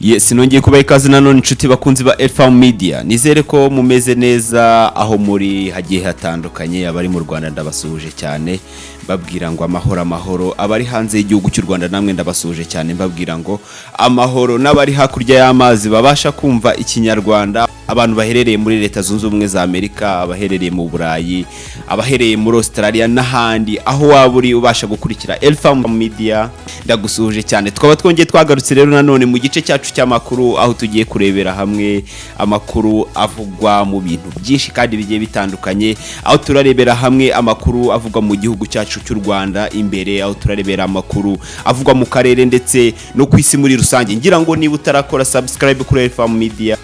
Yes, nongeye kubaha ikaze nanone, inshuti bakunzi ba Elfam Media. Nizere ko mumeze neza aho muri hagiye hatandukanye. Abari mu Rwanda ndabasuhuje cyane, mbabwira ngo amahoro, amahoro. Abari hanze y'igihugu cy'u Rwanda namwe ndabasuhuje cyane, mbabwira ngo amahoro. N'abari hakurya y'amazi babasha kumva Ikinyarwanda, abantu baherereye muri Leta Zunze Ubumwe za Amerika, abaherereye mu Burayi, abaherereye muri Australia n'ahandi, aho waba uri ubasha gukurikira Elfam Media, ndagusuhuje cyane. Tukaba twongeye twagarutse rero nanone mu gice cyacu cy'amakuru, aho tugiye kurebera hamwe amakuru avugwa mu bintu byinshi kandi bigiye bitandukanye, aho turarebera hamwe amakuru avugwa mu gihugu cyacu cy'u Rwanda imbere, aho turarebera amakuru avugwa mu karere ndetse no ku isi muri rusange. Ngira ngo niba utarakora subscribe kuri Elfam Media,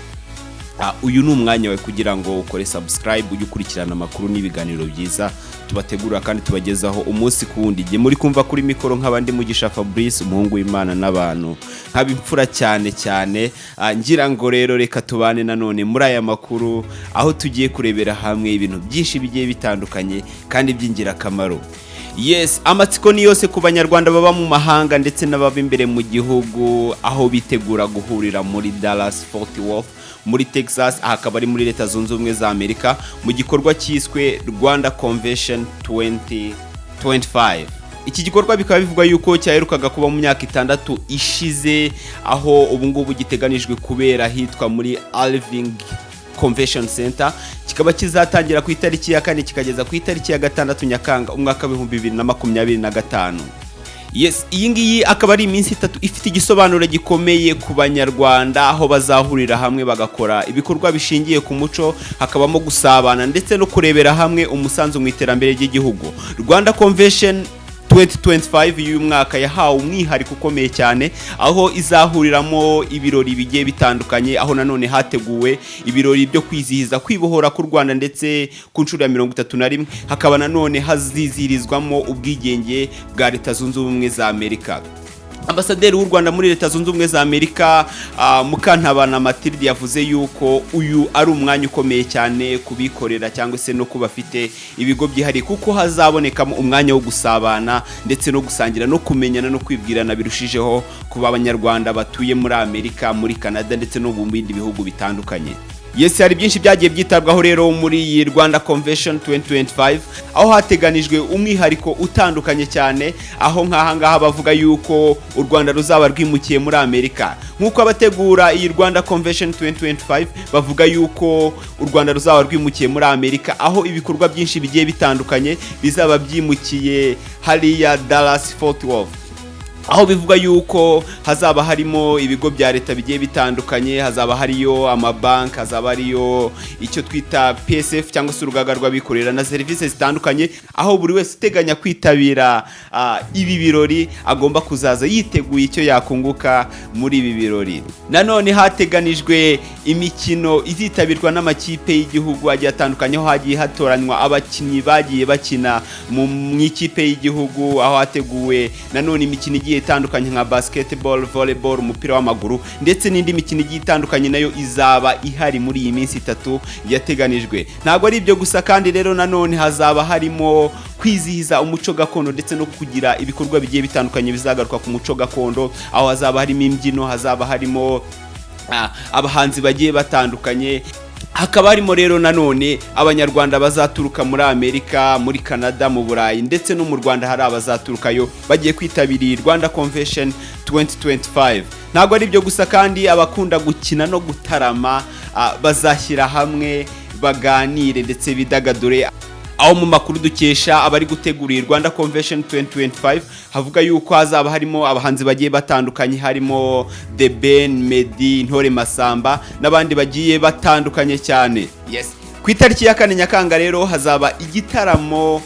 uyu ni umwanya wawe kugira ngo ukore subscribe, ujye ukurikirana amakuru n'ibiganiro byiza tubategura kandi tubagezaho umunsi ku wundi. Igihe muri kumva kuri mikoro nk'abandi, Mugisha Fabrice, umuhungu w'Imana n'abantu, nkaba imfura cyane cyane. Ngira ngo rero reka tubane nanone muri aya makuru, aho tugiye kurebera hamwe ibintu byinshi bigiye bitandukanye kandi by'ingirakamaro. Yes, amatsiko ni yose ku Banyarwanda baba mu mahanga ndetse n'ababa imbere mu gihugu, aho bitegura guhurira muri Dallas Fort Worth muri Texas, aha akaba ari muri Leta Zunze Ubumwe za Amerika, mu gikorwa cyiswe Rwanda Convention 2025. Iki gikorwa bikaba bivugwa yuko cyaherukaga kuba mu myaka 6 ishize, aho ubu ngubu giteganijwe kubera ahitwa muri Irving Convention Center, kikaba kizatangira ku itariki ya 4 kikageza ku itariki ya 6 Nyakanga umwaka w'2025. Yes, iyi ngiyi akaba ari iminsi 3 ifite igisobanuro gikomeye ku Banyarwanda, aho bazahurira hamwe bagakora ibikorwa bishingiye ku muco, hakabamo gusabana ndetse no kurebera hamwe umusanzu mu iterambere ry'igihugu. Rwanda Convention 2025 y'uyu mwaka yahawe umwihariko ukomeye cyane, aho izahuriramo ibirori bigiye bitandukanye, aho nanone hateguwe ibirori byo kwizihiza kwibohora k'u Rwanda ndetse ku nshuro ya 31, hakaba nanone hazizihirizwamo ubwigenge bwa Leta Zunze Ubumwe za Amerika. Ambasaderi w'u Rwanda muri Leta Zunze Ubumwe za Amerika, Mukantabana Mathilde, yavuze yuko uyu ari umwanya ukomeye cyane kubikorera cyangwa se no kuba bafite ibigo byihariye, kuko hazabonekamo umwanya wo gusabana ndetse no gusangira no kumenyana no kwibwirana birushijeho kuba Abanyarwanda batuye muri Amerika, muri Canada ndetse no mu bindi bihugu bitandukanye. Yes, hari byinshi byagiye byitabwaho rero muri iyi Rwanda Convention 2025, aho hateganijwe umwihariko utandukanye cyane, aho nk'aha ngaha bavuga yuko u Rwanda ruzaba rwimukiye muri Amerika. Nk'uko abategura iyi Rwanda Convention 2025 bavuga yuko u Rwanda ruzaba rwimukiye muri Amerika, aho ibikorwa byinshi bigiye bitandukanye bizaba byimukiye hariya Dallas Fort Worth, aho bivuga yuko hazaba harimo ibigo bya leta bigiye bitandukanye, hazaba hariyo amabanki, hazaba hariyo icyo twita PSF cyangwa se urugaga rw'abikorera na serivisi zitandukanye, aho buri wese uteganya kwitabira ibi birori agomba kuzaza yiteguye icyo yakunguka muri ibi birori. Nanone hateganijwe imikino izitabirwa n'amakipe y'igihugu agiye atandukanye, aho hagiye hatoranywa abakinnyi bagiye bakina mu ikipe y'igihugu, aho hateguwe nanone imikino igiye itandukanye nka basketball, volleyball, umupira w'amaguru ndetse n'indi mikino igiye itandukanye, nayo izaba ihari muri iyi minsi 3 yateganijwe. Ntabwo ari ibyo gusa kandi rero, nanone hazaba harimo kwizihiza umuco gakondo ndetse no kugira ibikorwa bigiye bitandukanye bizagaruka ku muco gakondo, aho hazaba harimo imbyino, hazaba harimo abahanzi bagiye batandukanye. Hakaba harimo rero nanone Abanyarwanda bazaturuka muri Amerika, muri Canada, mu Burayi ndetse no mu Rwanda, hari abazaturukayo bagiye kwitabira iyi Rwanda Convention 2025. Ntabwo ari ibyo gusa kandi, abakunda gukina no gutarama bazashyira hamwe baganire ndetse bidagadure, aho mu makuru dukesha abari gutegura iyi Rwanda Convention 2025 havuga yuko hazaba harimo abahanzi bagiye batandukanye, harimo The Ben, Meddy, Ntore Masamba n'abandi bagiye batandukanye cyane. Yes, ku itariki ya 4 Nyakanga rero hazaba igitaramo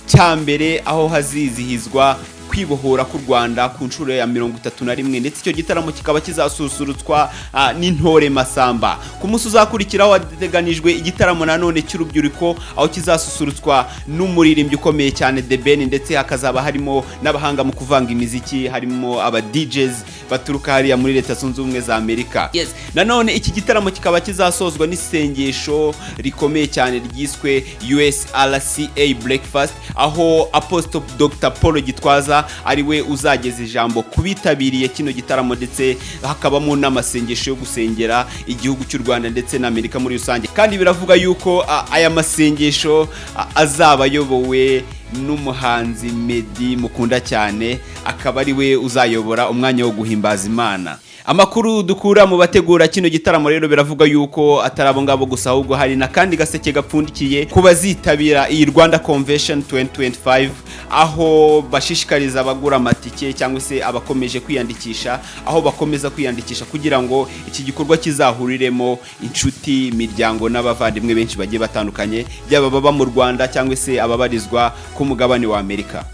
cya mbere, aho hazizihizwa kwibohora k'u Rwanda ku nshuro ya 31, ndetse icyo gitaramo kikaba kizasusurutswa n'Intore Masamba. Ku munsi uzakurikiraho hateganijwe igitaramo nanone cy'urubyiruko, aho kizasusurutswa n'umuririmbyi ukomeye cyane The Ben, ndetse hakazaba harimo n'abahanga mu kuvanga imiziki, harimo aba DJs baturuka hariya muri Leta Zunze Ubumwe za Amerika. Yes. Nanone iki gitaramo kikaba kizasozwa n'isengesho rikomeye cyane ryiswe USRCA Breakfast, aho Apostle Dr Paul Gitwaza. Amerika ari we uzageza ijambo ku bitabiriye kino gitaramo, ndetse hakabamo n'amasengesho yo gusengera igihugu cy'u Rwanda ndetse na Amerika muri rusange. Kandi biravuga yuko aya masengesho azaba ayobowe n'umuhanzi Meddy mukunda cyane, akaba ari we uzayobora umwanya wo guhimbaza Imana. Amakuru dukura mu bategura kino gitaramo rero biravuga yuko atari abo ngabo gusa, ahubwo hari n'akandi gaseke gapfundikiye ku bazitabira iyi Rwanda Convention 2025, aho bashishikariza abagura amatike cyangwa se abakomeje kwiyandikisha, aho bakomeza kwiyandikisha kugira ngo iki gikorwa kizahuriremo inshuti, imiryango n'abavandimwe benshi bagiye batandukanye, yaba baba mu Rwanda cyangwa se ababarizwa ku mugabane wa Amerika.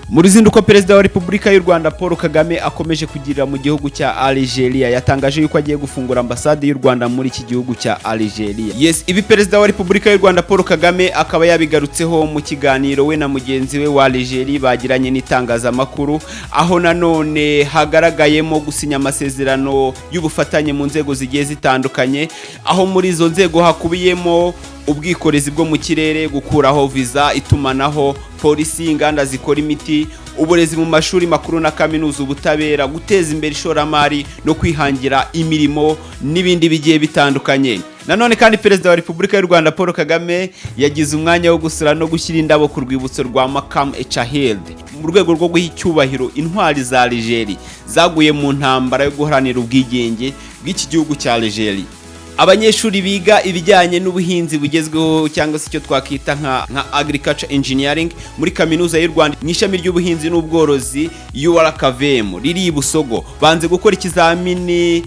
Mu ruzinduko Perezida wa Repubulika y'u Rwanda Paul Kagame akomeje kugirira mu gihugu cya Algeria, yatangaje yuko agiye gufungura ambasade y'u Rwanda muri iki gihugu cya Algeria. Yes, ibi Perezida wa Repubulika y'u Rwanda Paul Kagame akaba yabigarutseho mu kiganiro we na mugenzi we wa Algeria bagiranye n'itangazamakuru, aho nanone hagaragayemo gusinya amasezerano y'ubufatanye mu nzego zigiye zitandukanye, aho muri izo nzego hakubiyemo ubwikorezi bwo mu kirere, gukuraho viza, itumanaho, polisi, inganda zikora imiti, uburezi mu mashuri makuru na kaminuza, ubutabera, guteza imbere ishoramari no kwihangira imirimo n'ibindi bigiye bitandukanye. Nanone kandi Perezida wa Repubulika y'u Rwanda Paul Kagame yagize umwanya wo gusura no gushyira indabo ku rwibutso rwa Mokam Echahid mu rwego rwo guha icyubahiro intwari za Algeria zaguye mu ntambara yo guharanira ubwigenge bw'iki gihugu cya Algeria. Abanyeshuri biga ibijyanye n'ubuhinzi bugezweho cyangwa se icyo twakwita nka agriculture engineering muri Kaminuza y'u Rwanda mu ishami ry'ubuhinzi n'ubworozi URKVM riri i Busogo banze gukora ikizamini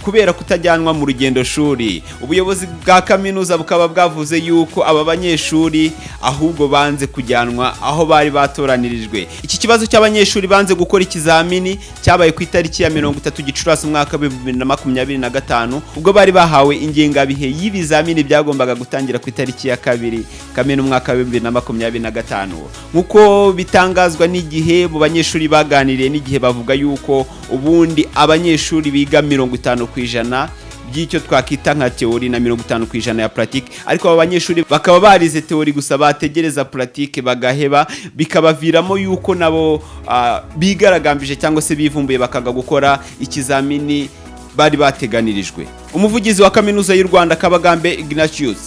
kubera kutajyanwa mu rugendo shuri. Ubuyobozi bwa kaminuza bukaba bwavuze yuko aba banyeshuri ahubwo banze kujyanwa aho bari batoranirijwe. Iki kibazo cy'abanyeshuri banze gukora ikizamini cyabaye ku itariki ya 30 Gicurasi umwaka wa 2025, ubwo bari bahawe ingengabihe y'ibizamini byagombaga gutangira ku itariki ya 2 Kamena umwaka wa 2025, nk'uko bitangazwa n'Igihe. Mu banyeshuri baganiriye n'Igihe bavuga yuko ubundi abanyeshuri biga 50% by'icyo twakita nka théorie na 50% ya pratique, ariko aba banyeshuri bakaba barize théorie gusa, bategereza pratique bagaheba, bikabaviramo yuko nabo bigaragambije cyangwa se bivumbuye bakaga gukora ikizamini bari bateganirijwe. Umuvugizi wa Kaminuza y'u Rwanda, Kabagambe Ignatius,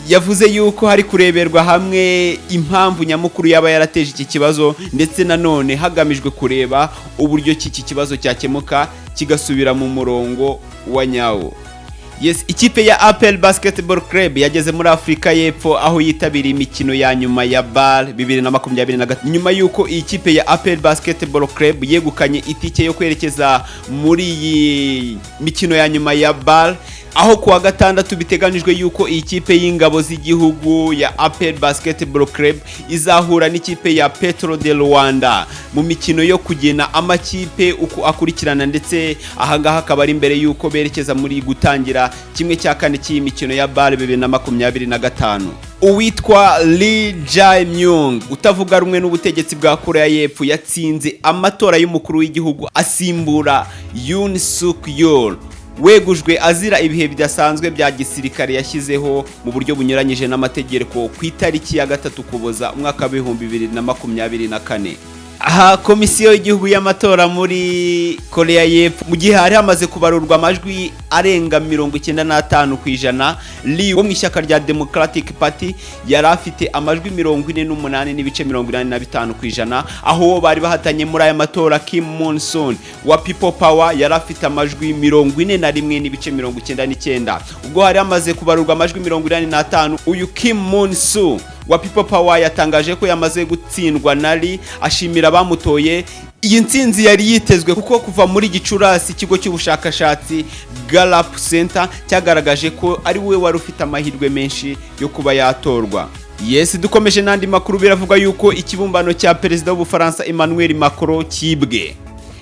yavuze yuko hari kureberwa hamwe impamvu nyamukuru yaba yarateje iki kibazo, ndetse nanone hagamijwe kureba uburyo iki kibazo cyakemuka kigasubira mu murongo wa nyawo. Yes, ikipe ya APR Basketball Club yageze muri Afurika y'Epfo aho yitabiriye imikino ya nyuma ya BAL 2023, nyuma y'uko iyi kipe ya APR Basketball Club yegukanye itike yo kwerekeza muri iyi mikino ya nyuma ya BAL, aho kuwa gatandatu biteganijwe yuko iyi kipe y'ingabo z'igihugu ya APR Basketball Club izahura n'ikipe ya Petro de Luanda mu mikino yo kugena amakipe uko akurikirana, ndetse ahangaha akaba ari imbere yuko berekeza muri gutangira 1/4 cy'iyi mikino ya BAL 2025. Uwitwa Lee Jae-myung utavuga rumwe n'ubutegetsi bwa Korea y'Epfo yatsinze amatora y'umukuru w'igihugu, asimbura Yoon Suk Yeol wegujwe azira ibihe bidasanzwe bya gisirikare yashyizeho mu buryo bunyuranyije n'amategeko ku itariki ya 3 Ukuboza umwaka wa 2024. Aha Komisiyo y'Igihugu y'Amatora muri Korea y'Epfo, mu gihe hari hamaze kubarurwa amajwi arenga 95%, Lee wo mu ishyaka rya Democratic Party yari afite amajwi 48.85%, aho uwo bari bahatanye muri aya matora, Kim Moon-soon wa People Power, yari afite amajwi 41.99. Ubwo hari hamaze kubarurwa amajwi 85, uyu Kim Moon-soo wa People Power yatangaje ko yamaze gutsindwa na Lee, ashimira abamutoye. Iyi ntsinzi yari yitezwe kuko kuva muri Gicurasi ikigo cy'ubushakashatsi Gallup Center cyagaragaje ko ari we wari ufite amahirwe menshi yo kuba yatorwa. Yes, dukomeje n'andi makuru, biravuga yuko ikibumbano cya Perezida w'Ubufaransa Emmanuel Macron cyibwe.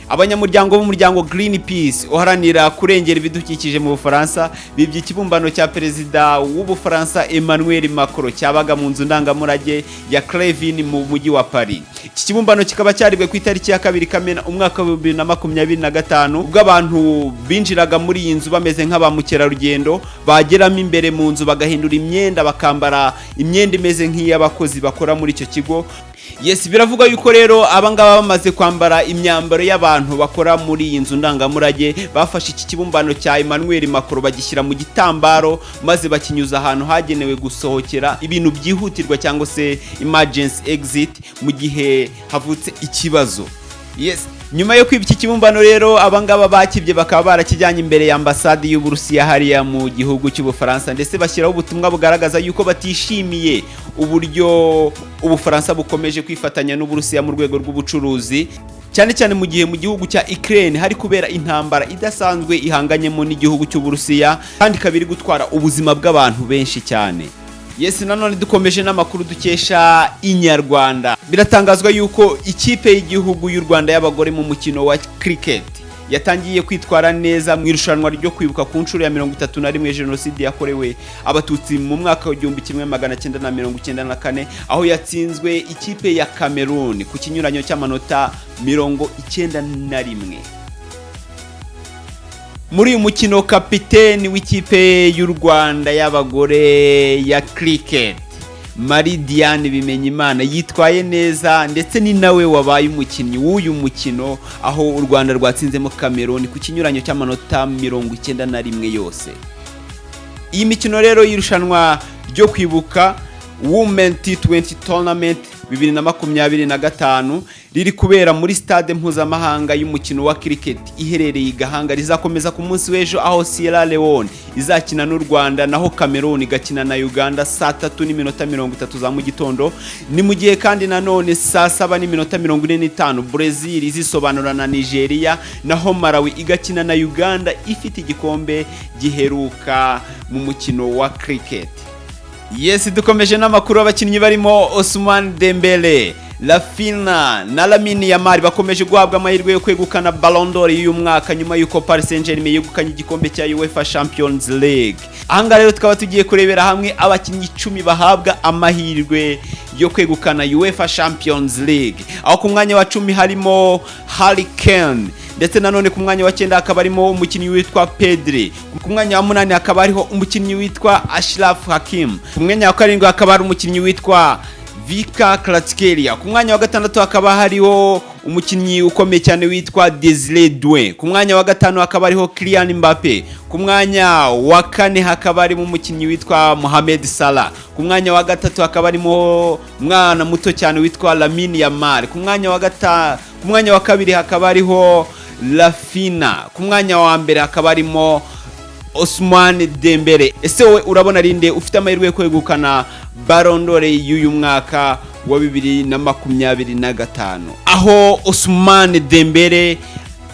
Abanyamuryango b'umuryango Greenpeace uharanira kurengera ibidukikije mu Bufaransa bibye ikibumbano cya Perezida w'Ubufaransa Emmanuel Macron cyabaga mu nzu ndangamurage ya Crevin mu mujyi wa Paris. Iki kibumbano kikaba cyaribwe ku itariki ya 2 Kamena umwaka wa 2025, ubwo abantu binjiraga muri iyi nzu bameze nk'aba mukerarugendo, bageramo imbere mu nzu bagahindura imyenda, bakambara imyenda imeze nk'iy'abakozi bakora muri icyo kigo. Yes, biravuga yuko rero abangaba bamaze kwambara imyambaro y'abantu bakora muri iyi nzu ndangamurage, bafashe iki kibumbano cya Emmanuel Macron bagishyira mu gitambaro, maze bakinyuza ahantu hagenewe gusohokera ibintu byihutirwa cyangwa se emergency exit mu gihe havutse ikibazo. Yes, nyuma yo kwiba iki kibumbano rero, abangaba bakibye bakaba barakijyanye imbere ya ambasade y'Uburusiya hariya mu gihugu cy'Ubufaransa, ndetse bashyiraho ubutumwa bugaragaza yuko batishimiye uburyo Ubufaransa bukomeje kwifatanya n'Uburusiya mu rwego rw'ubucuruzi, cyane cyane mu gihe mu gihugu cya Ukraine hari kubera intambara idasanzwe ihanganyemo n'igihugu cy'Uburusiya, kandi ikaba iri gutwara ubuzima bw'abantu benshi cyane. Yes, nanone dukomeje n'amakuru dukesha Inyarwanda, biratangazwa yuko ikipe y'igihugu y'u Rwanda y'abagore mu mukino wa cricket yatangiye kwitwara neza mu irushanwa ryo kwibuka ku nshuro ya 31 jenoside yakorewe Abatutsi mu mwaka wa 1994, aho yatsinzwe ikipe ya Cameroon ku kinyuranyo cy'amanota 91. Muri uyu mukino, kapiteni w'ikipe y'u Rwanda y'abagore ya cricket, Marie Diane Bimenyimana, yitwaye neza, ndetse ni nawe wabaye umukinnyi w'uyu mukino, aho u Rwanda rwatsinzemo Cameroon ku kinyuranyo cy'amanota 91 yose. Iyi mikino rero y'irushanwa ryo kwibuka Women T20 Tournament 2025 riri kubera muri stade mpuzamahanga y'umukino wa cricket iherereye i Gahanga, rizakomeza ku munsi w'ejo, aho Sierra Leone izakina n'u Rwanda, naho Cameroon igakina na Uganda saa 3:30 za mu gitondo. Ni mu gihe kandi nanone saa 7:45 Brazil izisobanura na Nigeria, naho Malawi igakina na Uganda ifite igikombe giheruka mu mukino wa cricket. Yes, dukomeje n'amakuru, abakinnyi barimo Ousmane Dembele, Raphinha na Lamine Yamal bakomeje guhabwa amahirwe yo kwegukana Ballon d'Or y'uyu mwaka nyuma y'uko Paris Saint-Germain yegukanye igikombe cya UEFA Champions League. Ahangaha rero tukaba tugiye kurebera hamwe abakinnyi 10 bahabwa amahirwe yo kwegukana UEFA Champions League, aho ku mwanya wa 10 harimo Harry Kane, ndetse nanone ku mwanya wa 9 hakaba harimo umukinnyi witwa Pedri, ku mwanya wa 8 hakaba hariho umukinnyi witwa Achraf Hakimi, ku mwanya wa 7 hakaba hari umukinnyi witwa Khvicha Kvaratskhelia, ku mwanya wa 6 hakaba hariho umukinnyi ukomeye cyane witwa Desire Doué, ku mwanya wa 5 hakaba hariho Kylian Mbappe, ku mwanya wa 4 hakaba harimo umukinnyi witwa Mohamed Salah, ku mwanya wa 3 hakaba harimo umwana muto cyane witwa Lamine Yamal, ku mwanya wa 2 hakaba hariho Raphinha, ku mwanya wa 1 hakaba harimo Ousmane Dembele. Ese wowe urabona rinde ufite amahirwe yo kwegukana Ballon d'Or y'uyu mwaka wa 2025, aho Ousmane Dembele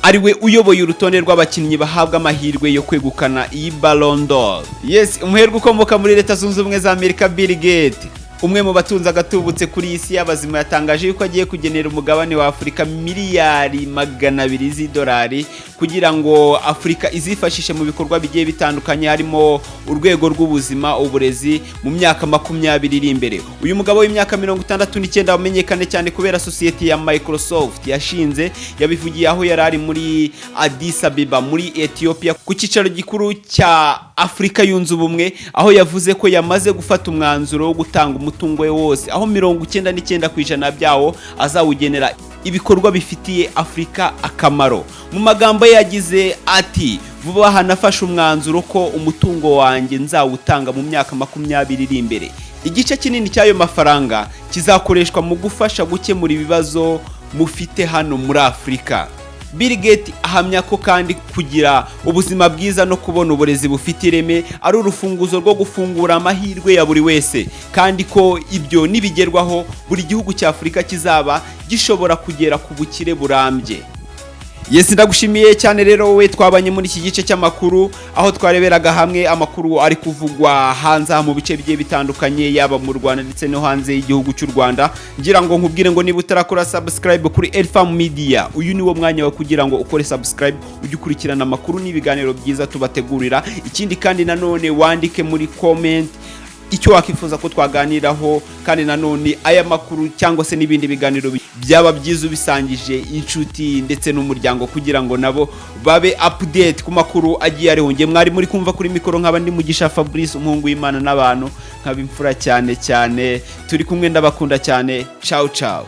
ariwe uyoboye urutonde rw'abakinnyi bahabwa amahirwe yo kwegukana iyi Ballon d'Or? Yes, umuherwe ukomoka muri Leta Zunze Ubumwe za Amerika, Bill Gates, umwe mu batunze agatubutse kuri iyi si y'abazima, yatangaje yuko agiye kugenera umugabane wa Afurika miliyari 200 z'idolari kugira ngo Afurika izifashishe mu bikorwa bigiye bitandukanye, harimo urwego rw'ubuzima, uburezi, mu myaka 20 iri imbere. Uyu mugabo w'imyaka 69 wamenyekane cyane kubera sosiyete ya Microsoft yashinze, yabivugiye aho yari ari muri Addis Abeba muri Ethiopia, ku cyicaro gikuru cya Afurika Yunze Ubumwe, aho yavuze ko yamaze gufata umwanzuro wo gutanga umutungo we wose, aho 99% byawo azawugenera ibikorwa bifitiye Afurika akamaro. Mu magambo ye yagize ati: "Vuba aha nafashe umwanzuro ko umutungo wanjye nzawutanga mu myaka 20 iri imbere. Igice kinini cy'ayo mafaranga kizakoreshwa mu gufasha gukemura ibibazo mufite hano muri Afurika." Bill Gates ahamya ko kandi kugira ubuzima bwiza no kubona uburezi bufite ireme ari urufunguzo rwo gufungura amahirwe ya buri wese, kandi ko ibyo nibigerwaho buri gihugu cya Afurika kizaba gishobora kugera ku bukire burambye. Yes, ndagushimiye cyane rero wowe twabanye muri iki gice cy'amakuru, aho twareberaga hamwe amakuru ari kuvugwa hanze aha mu bice bigiye bitandukanye, yaba mu Rwanda ndetse no hanze y'igihugu cy'u Rwanda. Ngira ngo nkubwire ngo niba utarakora subscribe kuri Elfam Media, uyu ni wo mwanya wa kugira ngo ukore subscribe, ujye ukurikirana amakuru n'ibiganiro byiza tubategurira. Ikindi kandi nanone wandike muri comment. icyo wakwifuza ko twaganiraho. Kandi nanone aya makuru cyangwa se n'ibindi biganiro byaba byiza ubisangije inshuti ndetse n'umuryango, kugira ngo nabo babe update ku makuru agiye ariho. Nge mwari muri kumva kuri mikoro nkaba ndi Mugisha Fabrice, umuhungu w'Imana n'abantu, nkaba imfura cyane cyane. Turi kumwe, ndabakunda cyane. Ciao ciao.